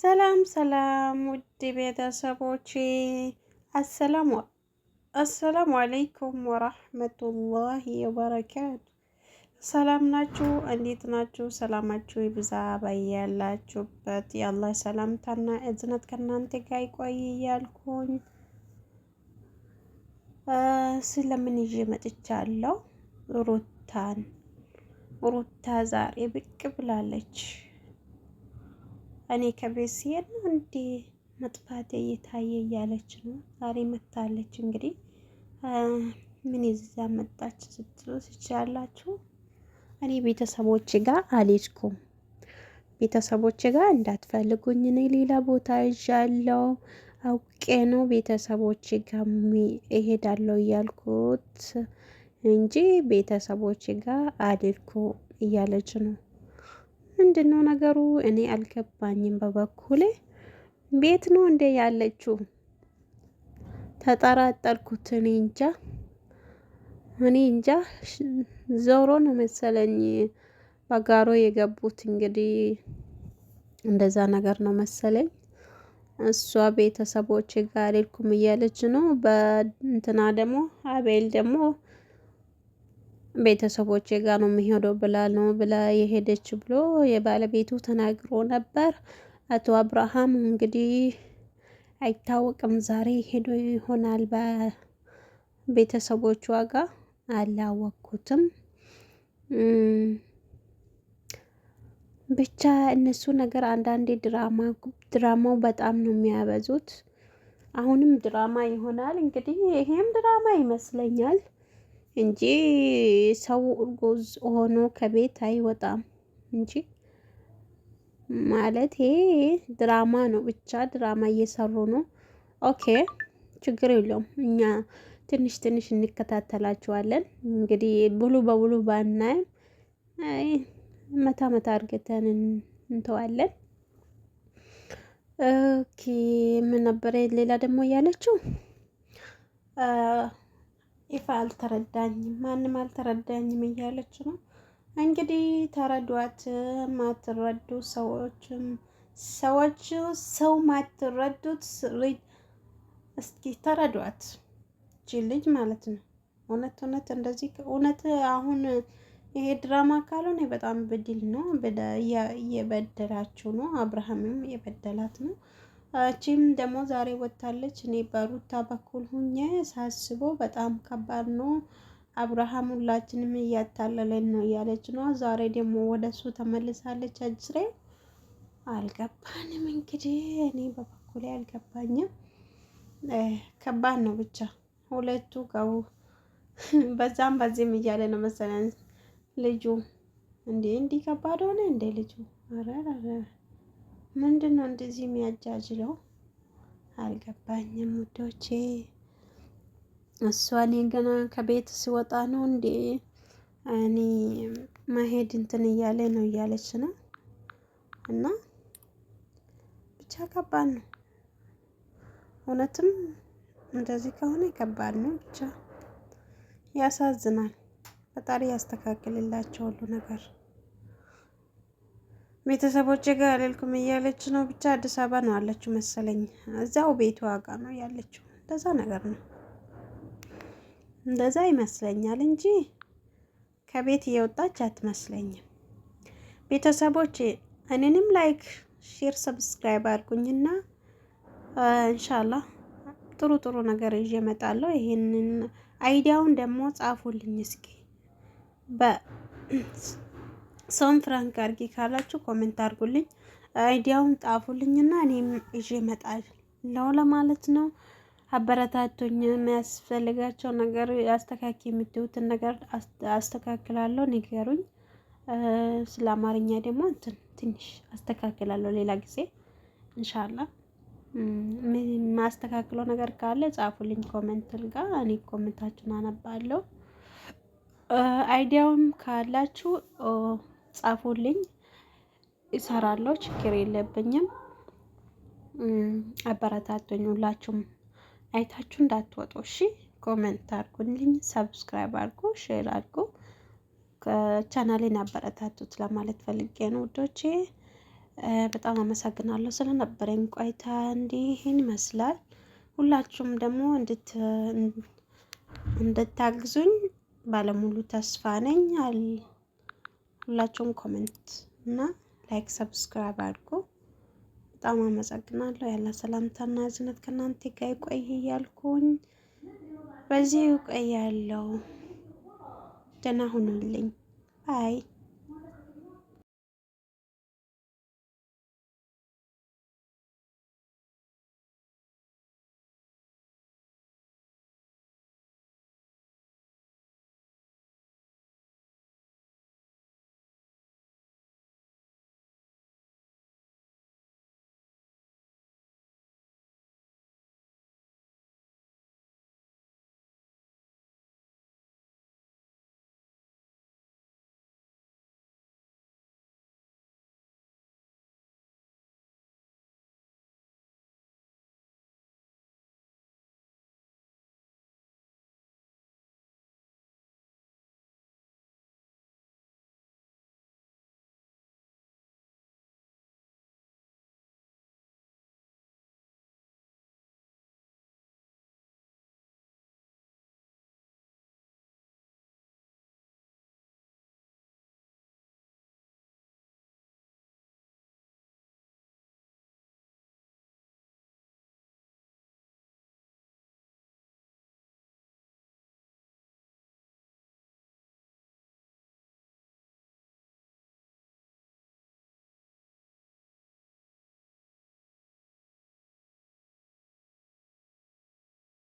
ሰላም ሰላም ውድ ቤተሰቦቼ አሰላሙ አለይኩም ወራህመቱላሂ ወበረካቱ። ሰላም ናችሁ? እንዴት ናችሁ? ሰላማችሁ ይብዛ በያላችሁበት። የአላህ ሰላምታና እዝነት ከእናንተ ጋር ይቆይ እያልኩኝ ስለምን ይዤ መጥቻለሁ። ሩታን ሩታ ዛሬ ብቅ ብላለች። እኔ ከቤት ሲሄድ ነው እንዴ መጥፋቴ እየታየ እያለች ነው። ዛሬ መታለች። እንግዲህ ምን ይዛ መጣች ስትሉ ትችላላችሁ። እኔ ቤተሰቦች ጋር አልሄድኩም። ቤተሰቦች ጋር እንዳትፈልጉኝ፣ እኔ ሌላ ቦታ ይዣለሁ አውቄ ነው ቤተሰቦች ጋር እሄዳለሁ እያልኩት እንጂ ቤተሰቦች ጋር አልሄድኩም እያለች ነው። ምንድን ነው ነገሩ? እኔ አልገባኝም። በበኩሌ ቤት ነው እንዴ ያለችው? ተጠራጠርኩት። እኔ እንጃ እኔ እንጃ። ዞሮ ነው መሰለኝ በጋሮ የገቡት። እንግዲህ እንደዛ ነገር ነው መሰለኝ። እሷ ቤተሰቦች ጋር አልሄድኩም እያለች ነው። በእንትና ደግሞ አቤል ደግሞ ቤተሰቦቼ ጋር ነው የሚሄደው ብላ ነው ብላ የሄደች ብሎ የባለቤቱ ተናግሮ ነበር። አቶ አብርሃም እንግዲህ አይታወቅም፣ ዛሬ ሄዶ ይሆናል በቤተሰቦቿ ጋር አላወቅኩትም። ብቻ እነሱ ነገር አንዳንዴ ድራማው በጣም ነው የሚያበዙት። አሁንም ድራማ ይሆናል እንግዲህ ይሄም ድራማ ይመስለኛል። እንጂ ሰው እርጉዝ ሆኖ ከቤት አይወጣም እንጂ ማለት ይሄ ድራማ ነው። ብቻ ድራማ እየሰሩ ነው። Okay ችግር የለውም። እኛ ትንሽ ትንሽ እንከታተላቸዋለን። እንግዲህ ብሉ በብሉ ባናይም መታ መታ አድርገን እንተዋለን። Okay ምን ነበረ ሌላ ደግሞ እያለችው ይፋ አልተረዳኝም፣ ማንም አልተረዳኝም እያለች ነው እንግዲህ። ተረዷት። ማትረዱ ሰዎችም ሰዎች ሰው ማትረዱት እስኪ ተረዷት እቺ ልጅ ማለት ነው። እውነት እውነት እንደዚህ እውነት አሁን ይሄ ድራማ ካልሆነ በጣም በድል ነው፣ እየበደላችሁ ነው። አብርሃምም የበደላት ነው። እቺም ደግሞ ዛሬ ወጥታለች። እኔ በሩታ በኩል ሁኜ ሳስበው በጣም ከባድ ነው። አብርሃም ሁላችንም እያታለለን ነው እያለች ነው። ዛሬ ደግሞ ወደ እሱ ተመልሳለች። አጅሬ አልገባንም። እንግዲህ እኔ በበኩሌ አልገባኝም። ከባድ ነው ብቻ ሁለቱ ገቡ በዛም በዚህም እያለ ነው መሰለኝ ልጁ። እንዴ እንዲህ ከባድ ሆነ እንዴ ልጁ። ኧረ ምንድን ነው እንደዚህ የሚያጃጅለው? አልገባኝም ውዶቼ። እሷ እኔ ገና ከቤት ሲወጣ ነው እንዴ እኔ መሄድ እንትን እያለ ነው እያለች ነው። እና ብቻ ከባድ ነው እውነትም፣ እንደዚህ ከሆነ ከባድ ነው። ብቻ ያሳዝናል። ፈጣሪ ያስተካክልላቸው ሁሉ ነገር። ቤተሰቦቼ ጋር አልሄድኩም እያለች ነው። ብቻ አዲስ አበባ ነው ያለችው መሰለኝ፣ እዛው ቤቷ ጋር ነው ያለችው። እንደዛ ነገር ነው፣ እንደዛ ይመስለኛል እንጂ ከቤት እየወጣች አትመስለኝም። ቤተሰቦች እኔንም like፣ share፣ subscribe አድርጉኝና ኢንሻአላህ ጥሩ ጥሩ ነገር ይዤ እመጣለሁ። ይሄንን idea ውን ደግሞ ጻፉልኝ እስኪ ሰውን prank አድርጊ ካላችሁ comment አድርጉልኝ፣ idea ውን ጻፉልኝና እኔም ይዤ እመጣለሁ ለማለት ነው። አበረታቱኝ። የሚያስፈልጋቸው ነገር አስተካኪ የምትሉትን ነገር አስተካክላለሁ፣ ንገሩኝ። ስለ አማርኛ ደግሞ እንትን ትንሽ አስተካክላለሁ ሌላ ጊዜ እንሻላ። የማስተካክለው ነገር ካለ ጻፉልኝ comment ጋር፣ እኔ comment ኣችሁን አነባለሁ። idea ውም ካላችሁ ጻፉልኝ፣ እሰራለሁ። ችግር የለብኝም። አበረታቱኝ። ሁላችሁም አይታችሁ እንዳትወጡ እሺ። comment አድርጉልኝ፣ subscribe አድርጉ፣ share አድርጉ፣ ቻናሌን አበረታቱት ለማለት ፈልጌ ነው ውዶቼ። በጣም አመሰግናለሁ ስለነበረኝ ቆይታ እንዲህን ይመስላል። ሁላችሁም ደግሞ እንድታግዙኝ ባለሙሉ ተስፋ ነኝ። ሁላችሁም comment እና like subscribe አድርጉ። በጣም አመሰግናለሁ። ያለ ሰላምታና እዝነት ከእናንተ ጋር ይቆይ እያልኩኝ በዚህ እቆያለሁ። ደህና ሁኑልኝ።